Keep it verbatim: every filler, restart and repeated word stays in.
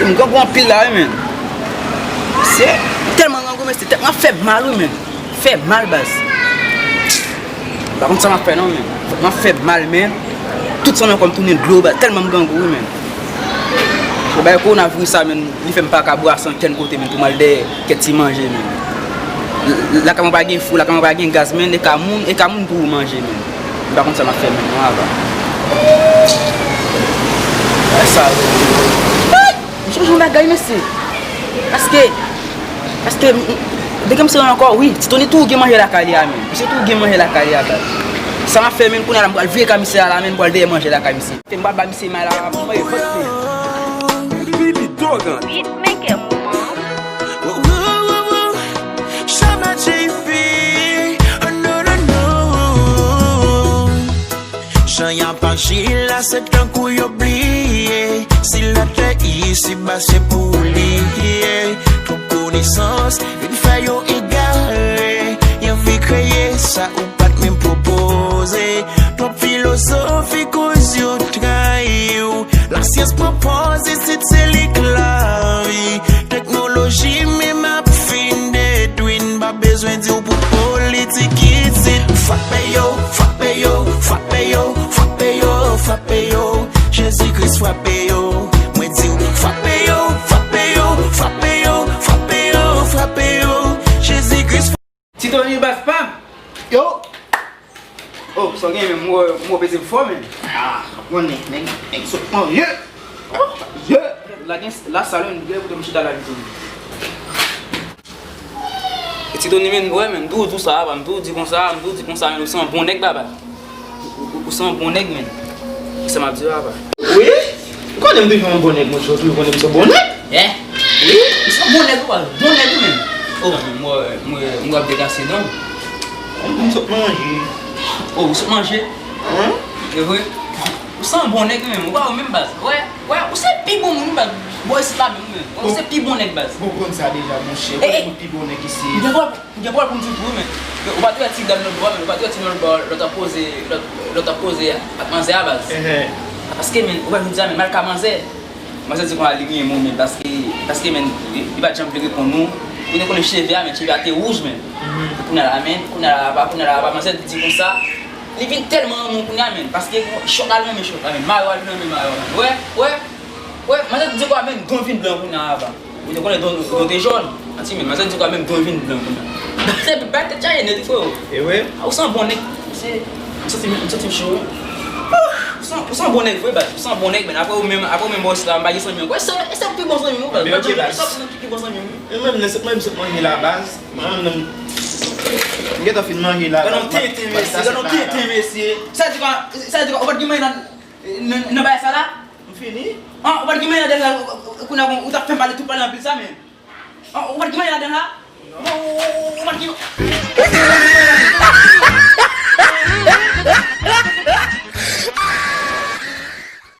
M grangou anpil la wi, men. Se tèlman grangou, men se tèt mwen ap fè mal wi, men. Fè mal, baz. M pa konn sa m ap fè non, men. Tèt mwen ap fè mal, men. Tout san mwen kò m tounen dlo, baz. Tèlman m grangou wi, men. Bon, bagay kowonaviris sa, men, li fè m pa ka brase ankenn kote, men, pou m al dèyè kèk ti manje, men. L-, lakay mwen pa gen fou, lakay mwen pa gen gaz, men, e ka moun, e ka moun pou ou manje, men. M pa konn sa m ap fè, men, non, apa. Sa, m chonje yon bagay, mesye. Paske, paske, m, m, depi m se ankò, wi, Ti Tony tou gen manje lakay li a, men. Misye tou gen manje lakay li a, baz. Sa m ap fè, men, kounye a la, m pral vire kay misye a la, men, m pral dèyè manje lakay misye. M pral ba misye may la, mwen vòt li. Beatmaker moman. Shama J P, oh, no, no, no. Jan y ap aji la, se tankou yo bliye. Si latè isi ba se pou li ye. Twòp konesans vin fè yo egare. Y anvi kreye sa ou pa t menm pwopoze. Twòp filozofi koz yo trayi w. Lasyans pran pòz isit se li k lavi. Teknoloji menm ap fin detwi n. Pa bezwen di w pou politik isit. Frape yo, frape yo, frape yo, frape yo, frape yo. Jezi Kris frape yo. Mwen di w, frape yo, frape yo, frape yo, frape yo, frape yo. Jezi Kris. Ti Tony baz pa m. Yo. Oh, sa w gen menm, m wè, m wè w peze m fò, men. Ah, konnen, nèg, nèg sot manje. Oh, yeah. La gen, la sa, lè m gen kote m chita la, Ti Tony. E Ti Tony, men, wè, men, m toujou di w sa, apa, m toujou di konsa, m toujou di konsa, men, ou se yon bon nèg, papa. Ou, ou, ou se yon bon nèg, men. Se sa m ap di w, apa. Wi? Ou konnen m toujou yon bon nèg, monchè, ou toujou konnen m se yon bon nèg. Eh? Wi? Ou se yon bon nèg, ou pa bon nèg, ou menm. Oh, men, mwen, mwen, mwen ap dekase, non. M sot manje. Oh, ou sot manje? Wi. E vre? Ou se yon bon nèg, ou menm. Ou pa wè menm, baz. Wè, wè, ou se pi bon moun, baz. Bò isit la menm, ou menm. Wè, ou se pi bon nèg, baz. Ou konn sa deja, monchè. Ou konnen mwen pi bon nèg isi. M gen pwoblèm, m gen pwoblèm pou m di w tou, men. Ou pa t wè ti dam nan lòt bò, men. Ou pa t wè ti dam nan lòt bò, lòt ap koze, lòt, lòt ap koze ak manzè a, baz. Paske, men, ou wè jodi a, men, m al ka manzè. Manzè di konsa li renmen w, men, paske, paske, men, li, li pa t janm vle reponn ou. Ou te konnen cheve a, men, cheve a te wouj, men. Kounye a la, men, kounye a la, apa, kounye a la, apa, manzè di konsa, li vin tèlman renmen w kounye a, men, paske chòt la, li renmen chòt la, men, mayo a, li renmen mayo a, men. Wè, wè, wè, manzè di konsa, men, don vin blan kounye a, apa. Ou te konnen don, don te jòn. Manti, men, manzè di konsa, men, don vin blan kounye a. Bagay tèt chaje nèt, wi, freo. E vre? Ou se yon bon nèg. Se, m santi, m santi m cho, wi. Ou se, ou se yon bon nèg vre, baz. Ou se yon bon nèg, men. Apre ou menm, apre ou menm, bòs la, m pa gen zanmi ankò. E se, e se ou pi bon zanmi m, wi, baz. Men ok, baz. E se ou ki pi bon zanmi m, wi. E menm, lè se mwen, m sot manje la, baz. Mwen menm, m gentan fin manje la, baz. Gade yon tenten, mesye. Gade yon tenten, mesye. Sa di kwa, sa di kwa, ou pa t gen manje nan, nan, nan bagay sa la? M fini. An, ou pa t gen manje nan dèyè la, kounye a, ou t ap fè m pale tout pale anpil sa, men. An, ou pa t gen manje ladan la? Ou, ou, ou, ou pa t gen.